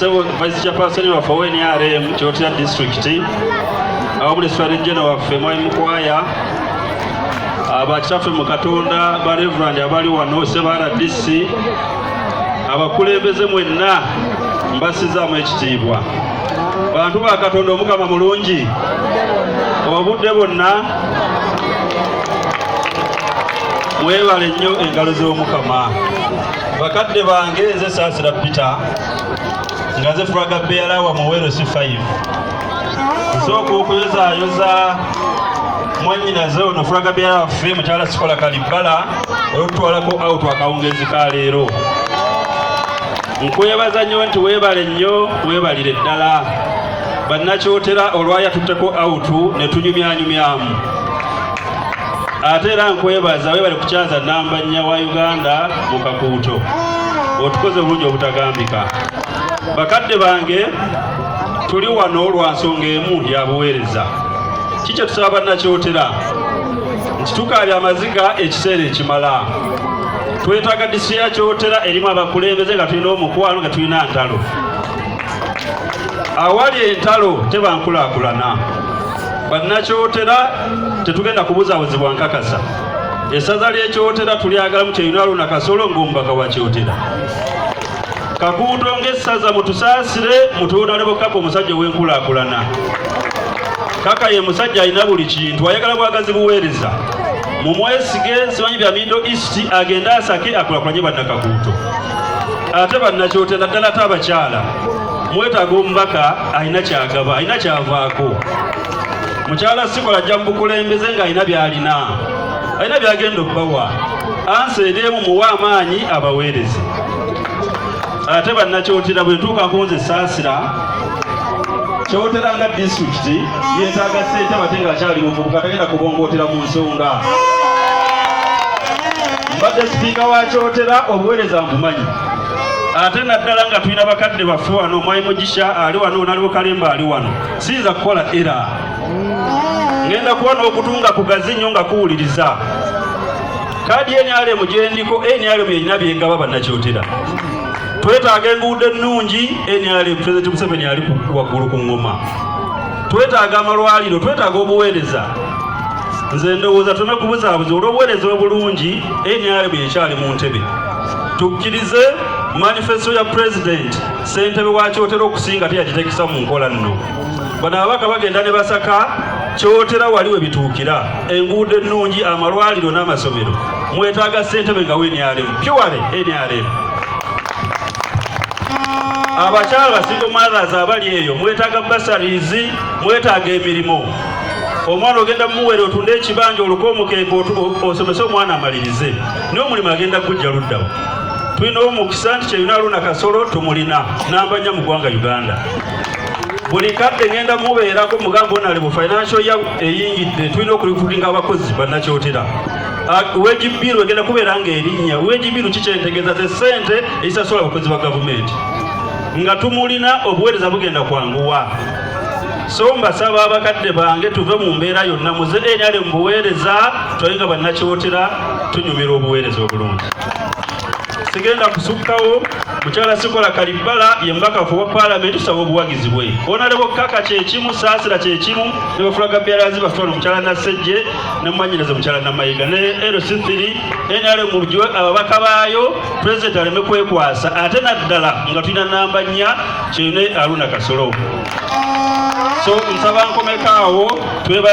Ssebo Vice Chairperson waffe owa NRM Kyotera District, awamu ne Secretary General waffe Mwami Mukwaya, abakitaffe mu Katonda, ba Reverend abali wano, ssebo RDC, abakulembeze mwenna, mbasizaamu ekitiibwa. Bantu ba Katonda, Omukama mulungi obudde bwonna. Mwebale nnyo engalo z'Omukama. Bakadde bange, nze Saasira Peter, nga nze flag bearer wa Muwero C5. Nsooka okuyozaayoza mwannyinaze ono flag bearer waffe, mukyala Sikola Kalibbala, olwokutwalako out akawungezi ka leero. Nkwebaza nnyo nti weebale nnyo, weebalire ddala. Bannakyotera olwayatutteko out ne tunyumyanyumyamu. Ate era nkwebaza, weebale kukyaza namba 4 wa Uganda mu Kakuuto. Otukoze obulungi obutagambika. Bakadde bange, tuli wano lwa nsonga emu ya buweereza. Kikye tusaba bannakyotera nti tukaabya amaziga ekiseera ekimala. Twetaaga disitulikiti ya Kyotera erimu abakulembeze, nga tulina omukwano, nga tulina ntalo. Awali entalo teba nkulaakulana. Bannakyotera, tetugenda kubuzaabuzibwa. Nkakasa essaza ly'Ekyotera tulyagalamu Kyeyune Haruna Kasolo ng'omubaka wa Kyotera. Kakuuto ng'essaza, mutusaasire, mutuwonale bokaka omusajja ow'enkulaakulana. Kaka ye musajja alina buli kintu, ayagala bwagazi buweereza. Mumwesige. Simanyi bya Middle East, agende asake akulakulanye bannakakuuto. Ate bannakyotera, ddala ate abakyala, mwetaaga omubaka alina kyagaba, alina kyavaako. Mukyala Sikola ajja mu bukulembeze ng'alina by'alina, alina by'agenda okubawa. Ansa eri emu, muwe amaanyi abaweereze. Ate bannakyotera, bwe ntuuka ku nze Saasira, Kyotera nga disitulikiti yeetaaga ssente ate ng'akyali muvubuka, tagenda kubongootera mu nsonga. Mbadde sipiika wa Kyotera, obuweereza mbumanyi, ate naddala nga tulina bakadde baffe wano. Omwami Mugisha ali wano, naliwo Kalemba ali wano. Siyinza kukola era ngenda kuba n'okutunga kugazi nnyo nga kuwuliriza. Kaadi NRM gyendiko, NRM yerina byegaba. Bannakyotera, twetaaga enguudo ennungi. NRM, President Museveni ali waggulu ku ngoma. Twetaaga amalwaliro, twetaaga obuweereza. Nze ndowooza tuleme kubuzaabuza. Olw'obuweereza obulungi, NRM yekyali mu ntebe. Tukkirize manifesto ya President. Ssentebe wa Kyotera okusinga teyagitekesa mu nkola nno. Bano ababaka bagenda ne basaka Kyotera wali we bituukira. Enguudo ennungi, amalwaliro n'amasomero, mwetaaga ssentebe nga we NRM, pure NRM. Abakyala ba single mothers abali eyo, mwetaaga bursaries, mwetaaga emirimu. Omwana ogenda mumuwera, otunde ekibanja, oluka omukeeka, osomese omwana amalirize, naye omulimu agenda gujja luddawo. Tulina omukisa nti Kyeyune Haruna Kasolo tumulina namba 4 mu ggwanga Uganda. Buli kadde ngenda mubeerako mugambo nale mu financial ya eyingidde, tulina okurecruitinga abakozi. Bannakyotera, wage bill egenda kubeera ng'erinnya. Wage bill kikyentegeeza ze ssente ezisasula abakozi ba gavumenti. Nga tumulina, obuweereza bugenda kwanguwa. So mbasaba abakadde bange, tuve mu mbeera yonna, muze NRM mu buweereza, twaye nga bannakyotera tunyumira obuweereza obulungi. Sigenda kusukkawo. Mukyala Sikola Kalibbala ye mubaka waffe wa paalamenti, tusaba obuwagizi bwe. Honorable Kaka kyekimu, Saasira kyekimu, ne ba flag bearers baffe wano, mukyala Nassejje ne mwanyinaze mukyala Namayiga ne LC3. NRM mugiwe ababaka baayo, Pulezidenti aleme kwekwasa, ate naddala nga tulina namba 4, Kyeyune Haruna Kasolo. So nsaba nkomekaawo, twebaza.